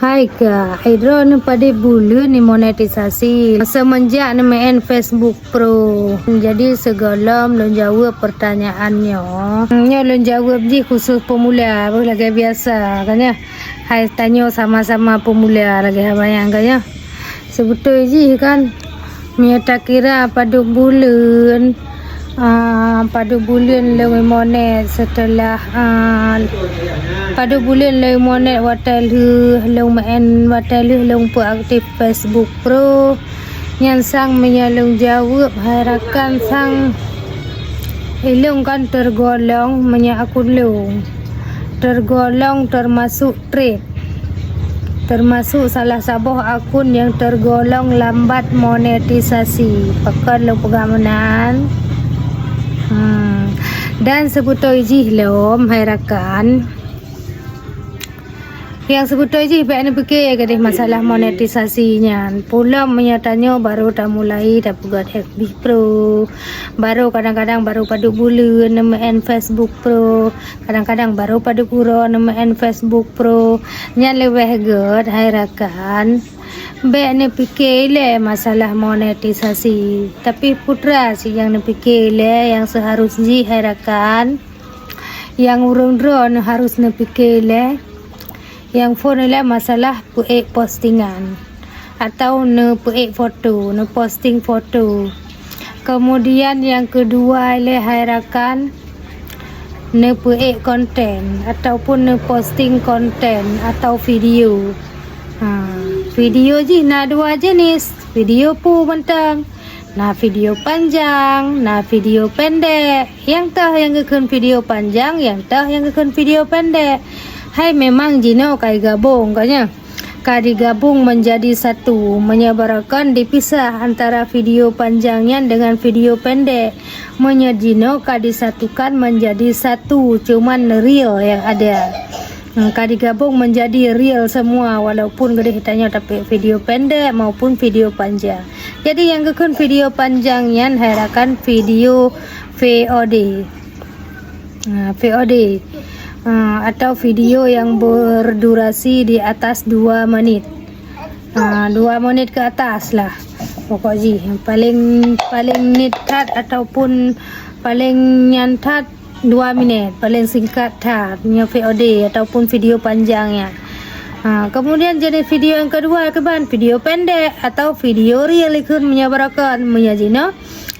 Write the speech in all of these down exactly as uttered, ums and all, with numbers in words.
Hai kak, hai droeneuh padub buleuen ni monetisasi semenjak neumeu'en Facebook Pro. Jadi sigohlom lôn jaweueb peurtanyaan nyoe. Nyoe lôn jaweueb jih khusos peumula, lagèe biasa kan nyoe. Hai tanyoe sama-sama peumula lagèe haba nyang kan nyoe. Seubeutôi jih kan, meunyoe takira padub buleuen, ah, padub buleuen lôn monet seuteulah, ah, padub buleuen lôn monet watèe lheueh lôn meu'en, watèe lheueh lôn peuaktif Facebook Pro. Nyan sang meunyoe lôn jaweueb hai rakan sang, ilôn kan teurgolong meunyoe akun lôn, teurgolong teumasok trade. Teumasok salah saboh akun nyang teurgolong lambat monetisasi. Pakon lôn peugah meunan? Hmm. Dan seubeutôi jih lom hai rakan. Nyang seubeutôi jih bèk neupike keudeh masalah monetisasi nyan. Peulom meunyoe tanyoe barô tamulai tapeugöt F B Pro. Barô kadang-kadang barô padub buleuen neumeu'en Facebook Pro. Kadang-kadang barô padub uroe neumeu'en Facebook Pro. Nyan leubeh göt hai rakan. Bèk neupike ilèe masalah monetisasi. Tapi peue teuma cit nyang neupike ilèe nyang seuharôh jih hai rakan. Nyang ureueng droeneuh harôh neupike ilèe. Nyang phôn ilèe masalah peuék postingan atau neupeuék foto, neuposting foto. Keumudian nyang keudua ilèe hai rakan, neupeuék konten ataupun neuposting konten atau video. Ha, video jih na dua jeunèh, video peue mantong. Na video panjang, na video pendek. Nyang toh nyang geukheun video panjang, nyang toh nyang geukheun video pendek. Hai memang jinoe ka jigabong ka nyan. Ka digabong menjadi satu, meunyoe barokon dipisah antara video panjang nyan dengan video pendek. Meunyoe jinoe ka disatukan menjadi satu, cuman reel nyang ada. Hmm, ka digabong menjadi reel semua, walaupun keudeh tanyoe tapeuék video pendek maupun video panjang. Jadi nyang geukheun video panjang nyan hai rakan video V O D. Ha, V O D. Ha, atau video yang berdurasi di atas dua menit. Ha, dua menit ke atas lah. Pokok jih paling, paling nit that ataupun paling nyan that dua minit, paling singkat that nyoe V O D ataupun video panjang nyan. Ha, kemudian jenis video yang kedua kiban video pendek atau video reel ikheun meunyoe barokon meunyoe jinoe.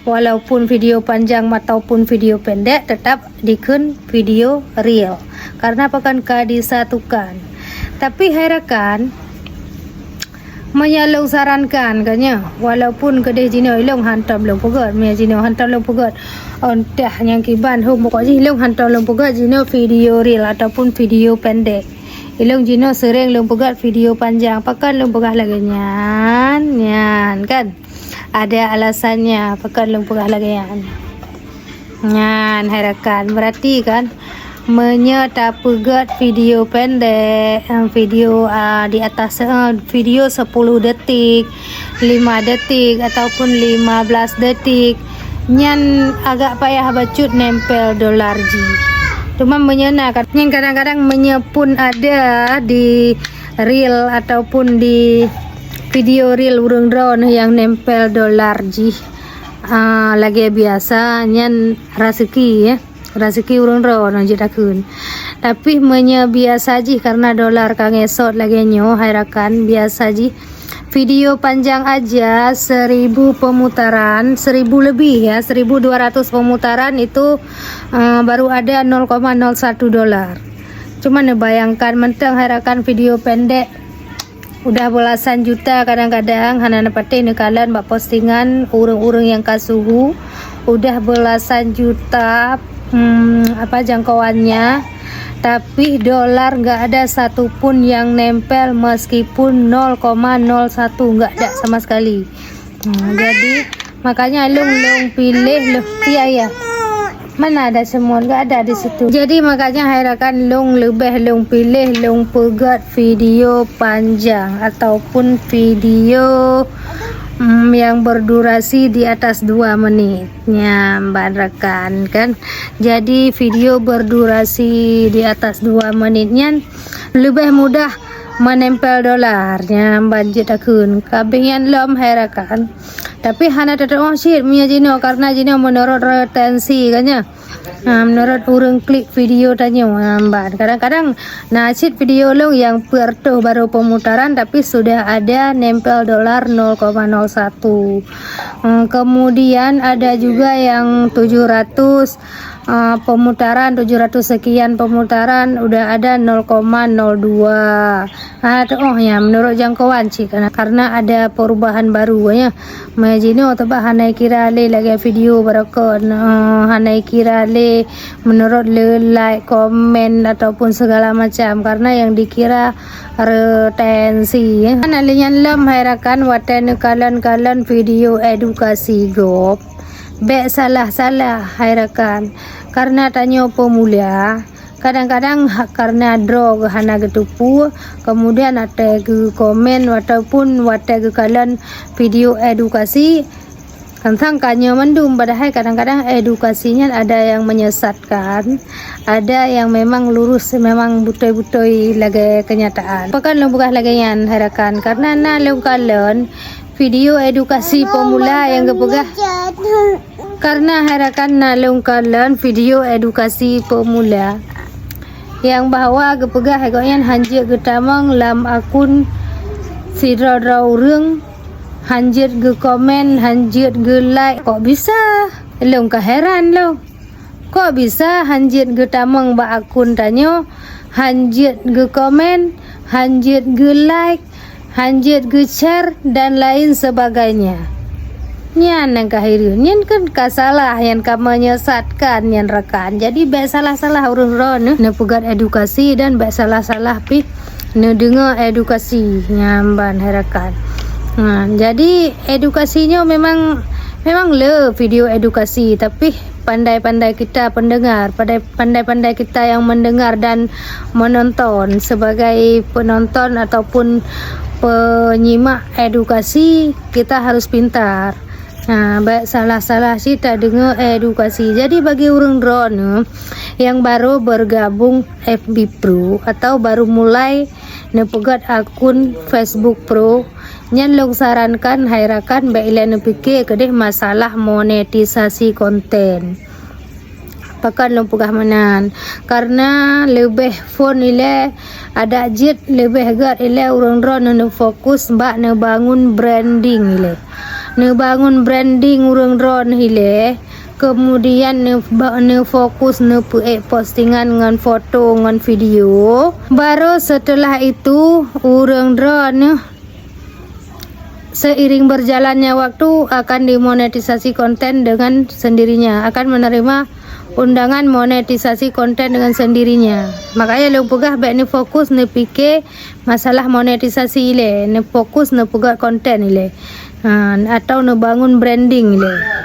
Walaupun video panjang ataupun video pendek tetap dikheun video reel. Karena pakon ka disatukan. Tapi hai rakan, meunyoe lôn sarankan ka nyoe, walaupun keudeh jinoe ilôn hantom lôn peugöt, meunyoe jinoe hantom lôn peugöt, entah nyang kiban hom pokok jih ilôn hantom lôn peugöt jinoe video reel ataupun video pendek. Ilôn jinoe sering lôn peugöt video panjang, pakon lôn peugah lagèe nyan, nyan kan? Ada alasannya, pakon lôn peugah lagèe nyan. Nyan hai rakan, berarti kan? Meunyoe tapeugöt video pendek, em, video, ah, di atas, eh, video sepuluh detik, lima detik ataupun lima belas detik, nyan agak payah bacut nempel dolar jih. Cuma meunyoe na, nyan kadang-kadang meunyoe pun ada di reel ataupun di video reel ureueng droeneuh nyang nempel dolar jih, ah, lagèe biasa, nyan raseuki, ya. Raseuki ureueng droeneuh jeuet takheun. Tapi meunyoe biasa jih karena dolar ka ngesot lagèe nyoe, hai rakan, biasa jih video panjang aja seribu pemutaran, seribu lebih ya, seribu dua ratus pemutaran itu, eh, baru ada nol koma nol satu dolar. Cuma neubayangkan mantong hai rakan video pendek udah belasan juta kadang-kadang hana neupatéh neukalon bak postingan ureueng-ureueng nyang ka suhu, udah belasan juta, hmm, apa, jangkauannya, tapi dolar nggak ada satu pun yang nempel meskipun nol koma nol satu, nggak ada sama sekali. Hmm, jadi makanya lôn, lôn piléh lôn, iya, iya. Mana ada semut? Nggak ada di situ. Jadi makanya hai rakan lôn leubeh lôn piléh lôn peugöt video panjang ataupun video, mm, yang berdurasi di atas dua menit. Nyan ban rakan kan. Jadi video berdurasi di atas dua menit nyan leubeh mudah Menempel dolar, nyan ban jeuet takheun. Ka abéh nyan lom hai rakan. Tapi hana teutuoh cit meunyoe jinoe, karena jinoe menurut retensi kan nyan. Ha, menurut ureueng klik video tanyoe, ha, ban. Kadang-kadang na cit video lôn nyang peuet reutôh baru pemutaran, tapi sudah ada nempel dolar nol koma nol satu. Hmm, kemudian ada juga yang tujuh ratus, ah, pemutaran, tujuh ratus sekian pemutaran, udah ada nol koma nol dua. Ah, tu, oh ya, menurut jangkauan cit, karena, karena ada perubahan baru ya. Meunyoe jinoe teuh bah hana kira lé lagèe video barokon, eh, hana kira lé menurut le like, komen ataupun segala macam, karena yang dikira retensi ya. Hana lé nyan lom hai rakan, watèe neukalon-kalon video edukasi gob. Bèk salah-salah hai rakan, karena tanyoe peumulia, kadang-kadang ha-, karena droe hana geuteupeue, kemudian watèe geukomen ataupun watèe geukalon video edukasi, teuntang ka nyoe mandum, padahai kadang-kadang edukasi nyan ada yang menyesatkan, ada yang memang lurus, memang beutôi-beutôi lagèe kenyataan. Pakon lôn peugah lagèe nyan hai rakan, karena na lôn kalon video edukasi pemula nyang geupeugah. Karena hai rakan na lôn kalon video edukasi pemula nyang bahwa geupeugah gobnyan hanjeuet geutamong lam akun sidroe-droe ureueng, hanjeuet geukomen, hanjeuet geu-like. Kok bisa? Lôn ka heran lôn. Kok bisa hanjeuet geutamong bak akun tanyoe, hanjeuet geukomen, hanjeuet geu-like, hanjeuet geu-share dan lain sebagainya. Nyan nyang ka hireuen, nyan kan ka salah, nyan ka menyesatkan nyan rakan. Jadi bèk salah-salah ureueng droeneuh neupeugah edukasi dan bèk salah-salah pih neudeungoe edukasi nyan ban hai rakan. Ha, jadi edukasi nyoe memang, memang le video edukasi, tapi pandai-pandai kita pendengar, pandai, pandai-pandai kita yang mendengar dan menonton, sebagai penonton ataupun penyimak edukasi, kita harus pintar. Ha, bèk salah-salah cit tadeungoe edukasi. Jadi bagi ureueng droeneuh nyang baru bergabung F B Pro atau baru mulai neupeugöt akun Facebook Pro, nyan lôn sarankan hai rakan bèk ilèe neupike keudeh masalah monetisasi konten. Pakon lôn peugah meunan? Karena leubeh phôn ilèe, adak jeuet leubeh göt ilèe ureueng droeneuh neufokus bak neubangun branding ilèe. Neubangun branding ureueng droeneuh ilèe, kemudian neuba-, neufokus neupeuék postingan ngon foto ngon video. Baru setelah itu, ureueng droeneuh seiring berjalannya waktu akan dimonetisasi konten dengan sendirinya, akan menerima undangan monetisasi konten dengan sendirinya. Makanya lôn peugah bèk neufokus neupike masalah monetisasi ilèe, neufokus neupeugöt konten ilèe. Ha, atau neubangun branding ilèe.